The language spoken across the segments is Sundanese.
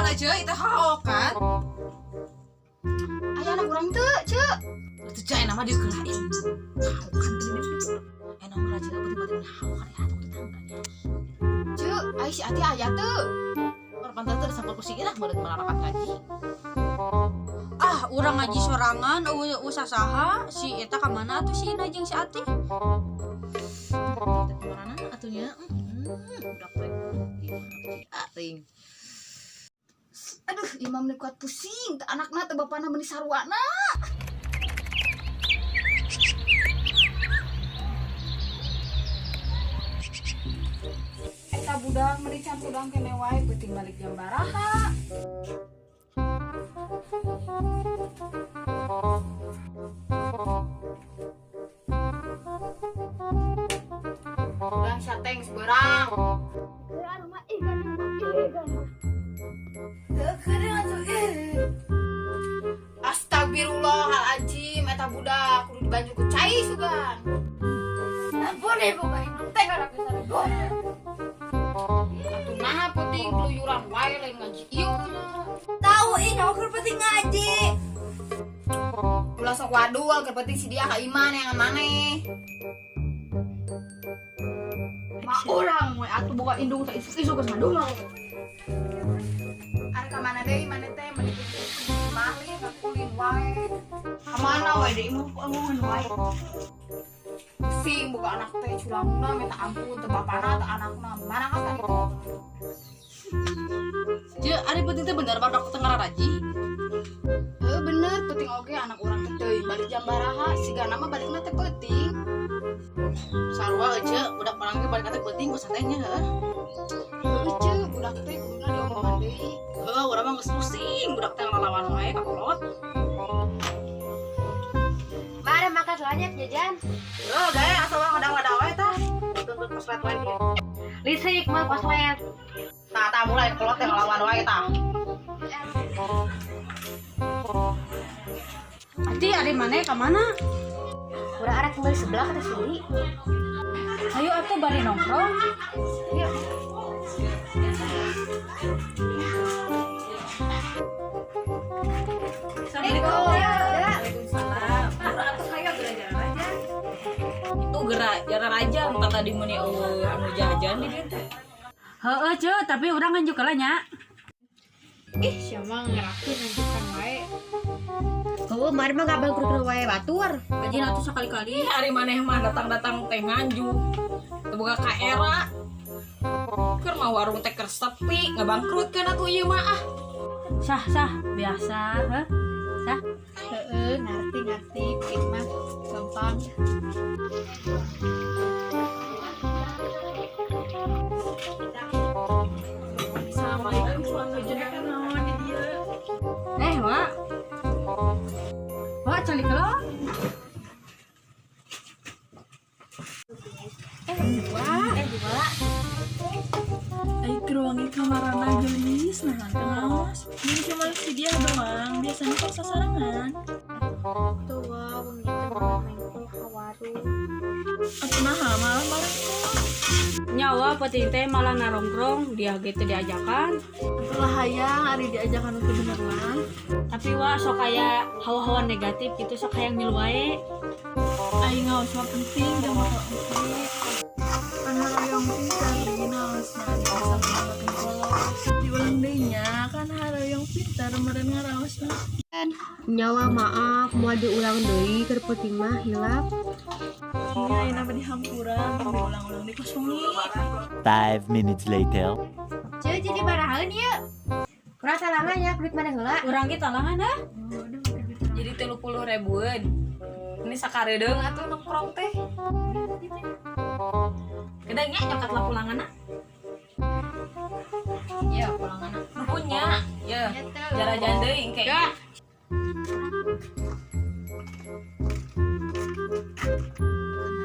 Naon aja itu haokan. Aya anak urang teu, Ceu. Itu cai nama dia kelain. Haokan gini. Enak raja beuting-beuting haokan ya atuh tetangganya. Ceu, ai si Ati aya teu? Orang pantai teh sampel pusing lah meureun malarakat ngaji. Ah, urang ngaji sorangan eueuh saha si eta ka mana atuh si Ina jeung si Ati? Teh kemana atunya? Udah poe. Gimana ting. Aduh, imam nih kuat pusing, teu anakna teu bapana meuni saruana. Eta budak meuni can hudang kene wae peuting balik jam baraha. Hudang sateng seberang. Astagfirullahaladzim, eta budak kudu dibanjur ku cai sugan. Ampun ibu ka indung teh kana sarua. Atuh naha peuting keluyuran wae lain ngaji ieu nya. Tahu ih nyawa keur penting ngaji. Ulah sok wadul keur penting si dia ka iman yang maneh. Ma urang we atuh boga indung teh isuk-isuk geus ngadul. Ari ka mana deui maneh teh meuni malih kakulin wae. Ka mana we deui mah omongan wae. Pusing boga anak teh culangna minta ampun teu bapana teu anakna. Mana ka itu? Ceu, ari penting teh bener badak teh ngararaji. Heuh bener penting oge anak urang teh teuing balik jam baraha sigana mah balikna teh peuting. Sarua euy budak urang ge balik teh penting ku satenya heuh. Heuh ceu budak teh kuduna diomongan deui. Heuh, urang mah geus pusing budak teh ngalawan wae ka kolot. Mari makan banyak jajan. Heuh, gae asal urang ngadang-ngadang wae tah. Tuntut koslet wae ge. Listrik mah koslet. Tah tah mulai kolot teh ngalawan wae tah. Ati ari maneh ka mana? Urang arek meuli sebelah kata Suli. Ayo atuh bari nongkrong. Yuk. Assalamualaikum. Waalaikumsalam. Atuh hayo geura jalan aja. Itu geura jalan aja entah tadi meuni eueuh anu jajan di dieu teh. Heeh, Ceu, tapi urang nganjuk heula nya. Ih, siapa ngerakeun nunjukan wae. Heueuh mari mah ngabangkrut wae batur. Kajian atuh sakali-kali. Ih, ari maneh mah datang-datang teh nganjuk. Teu boga ka era. Keur mah warung teh keur sepi, ngabangkrutkeun atuh ieu mah ah. Sah sah biasa, heuh. Sah. Heeh, ngerti ngerti, bikin mah gampang. Assalamualaikum, nuju naon di dieu? Eh, Wak. Wak, calik heula. Wah. Ai keruangi kamarana geulis nah teu ngaos. Mun cuma si dia doang, biasanya kok sasarangan. Tuh wah, wengi teh malah mengkol ka warung. Atuh naha malah bareng. Nyawa peuting teh malah narongkrong, dia ge teu diajakan. Atuh lah hayang ari diajakan untuk bener mah. Tapi wah sok aya hawa-hawa negatif gitu sok hayang milu wae. Ai ngaos mah penting jeung bakal engke. Pan haroyong pintar dinaosna bisa ngalakeun kolot. Diulang deui nya kan haroyong pintar meureun ngaraosna. Nyawa maaf mau diulang deui keur peuting mah hilap. Nya ayeuna mah dihampura tong diulang-ulang di kos wengi. 5 minutes later. Ceu jadi barahaeun ieu. Urang talangan ya duit mana heula? Urang ge talangan dah. Jadi 30 ribuan. Ini sakaredeung atuh nongkrong teh. Kedangnya nyokat lah pulanganna. Iya, pulanganna. Nuhun nya. Ya, jarajan deui engke. Ya.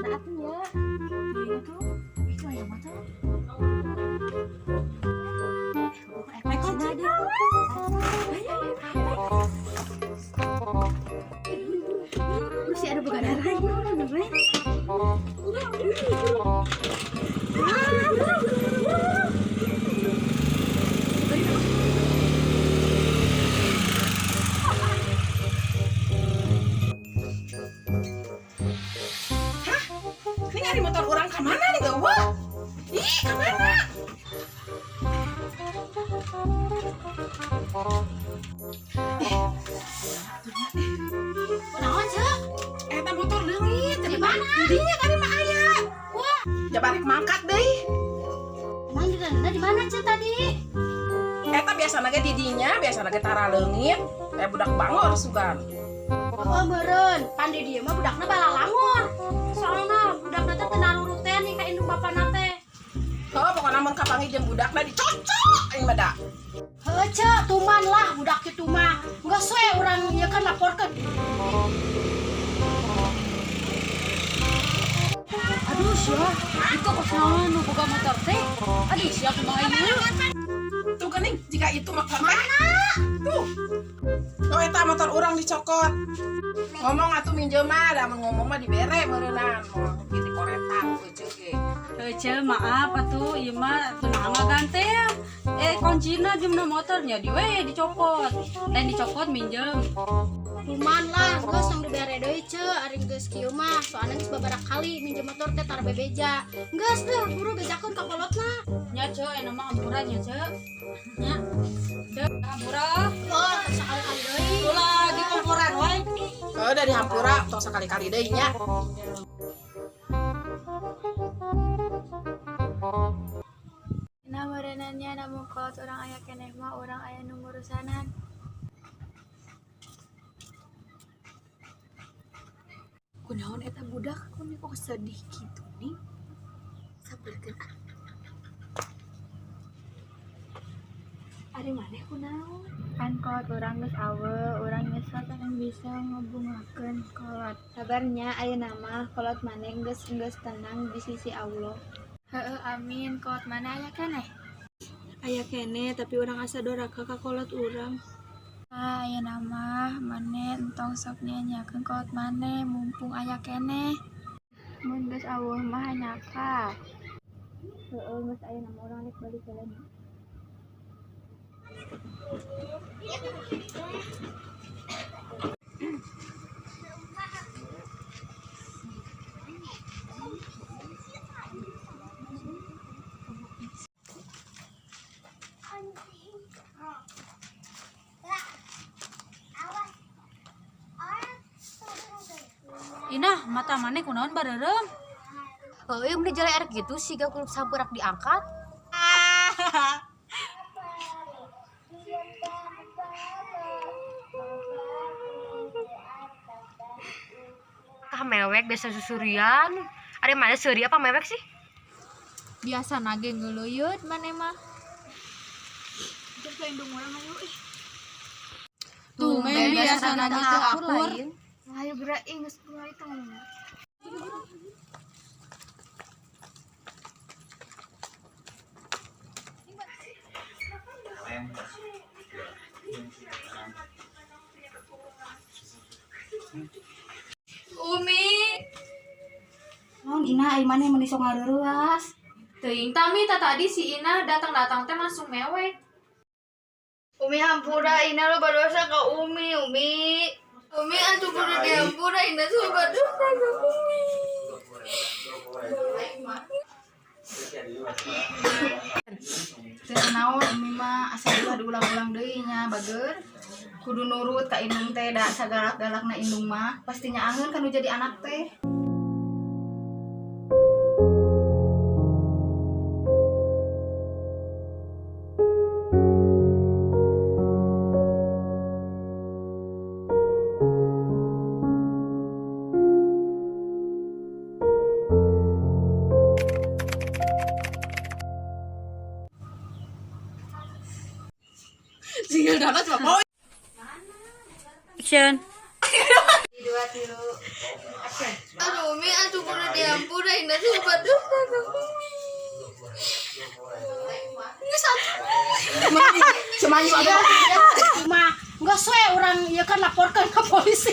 Mana atuh nya? Ih, mah tuh. Masih ada boga darah ieu bener. Didinya kali mah aya. Wah, jabarek mangkat deui. Emang di mana Ce tadi? Eta biasana ge didinya, biasana ge tara leungit. Kayak budak bangor sugan. Oh, meureun, pan di dieu mah budakna balalangor. Soalna budakna teh teu narurut teh nih ka indung bapana teh. Oh, pokoknya mun kapanggih jeung budakna dicocok aing mah da. Heuh, Ce, tuman lah budak kitu mah. Geus we urang ieu kan laporkeun. Aduh sia, itu kos naon nu boga motor teh? Aduh sia, kumaha ieu? Tuh geuning, jika itu motor teh. Tuh. Oh, eta motor urang dicokot. Ngomong atuh minjem mah, da mun ngomong mah dibere meureunan. Moal kitu koretan eceuk ge. Heuh, Ce, maaf atuh, ieu mah teu naon ngaganti ya. Eh, kuncina jumlah motornya di we dicopot. Lain dicopot, minjem. Tuman lah, geus tong dibere deui, Ce, ari geus kieu mah. Soalna geus babaraha kali minjem motor teh tara bebeja. Geus deh, buru bejakeun ka kolotna. Nya, Ce, enak mah hampura nya, Ce. Nya. Ce, hampura. Oh, tong sakali-kali deui. Ulah di komporan wae. Oh, dari hampura tong sakali-kali deui nya. Nah, meureunan nya, lamun kolot urang aya keneh mah urang aya nu ngurusanan. Kunaon eta budak kok kok sedih gitu nih? Sabarkeun ah. Ari maneh kunaon? Kan kolot urang geus aweu, urang nyesel teu bisa ngebungahkeun kolot. Sabar nya, ayeuna mah kolot maneh geus geus tenang di sisi Allah. Heeh, amin. Kolot maneh aya keneh? Aya keneh, tapi urang asa doraka ka kolot urang. Ah, ayeuna mah maneh entong sok nyanyakeun kolot maneh mumpung aya keneh. Mun geus aweuh mah hanjakal. Heeh, geus, ayeuna mah urang rek balik heula nya. Inah, mata maneh kunaon bareureum? Heueuh, mun jalan erek gitu siga kulub sampeurak diangkat. Kah mewek biasa susurian. Ada mana seuri apa mewek sih? Biasa nage ngeluyut maneh mah. Tumben biasa nage teu akur. Ayo gerak ih, geus mulai tong. Umi. Naon, Ina, ai maneh meuni sok ngareurewas? Teuing tami ta tadi si Ina datang-datang teh langsung mewek. Umi, hampura, Ina loba dosa ka Umi, Umi. Umi atuh kudu dihampura, Ina loba dosa ka Umi. Teu naon, Umi mah, asa ulah diulang-ulang deui nya, bager. Kudu nurut ka indung teh, da sagalak-galakna indung mah pastinya angeun kan nu jadi anak teh. Single dana cuma mau. Action. Aduh, Umi atuh kudu dihampura, Ina loba dosa ka Umi. Semanyu ada. Mah geus we urang ieu kan laporkeun ka polisi.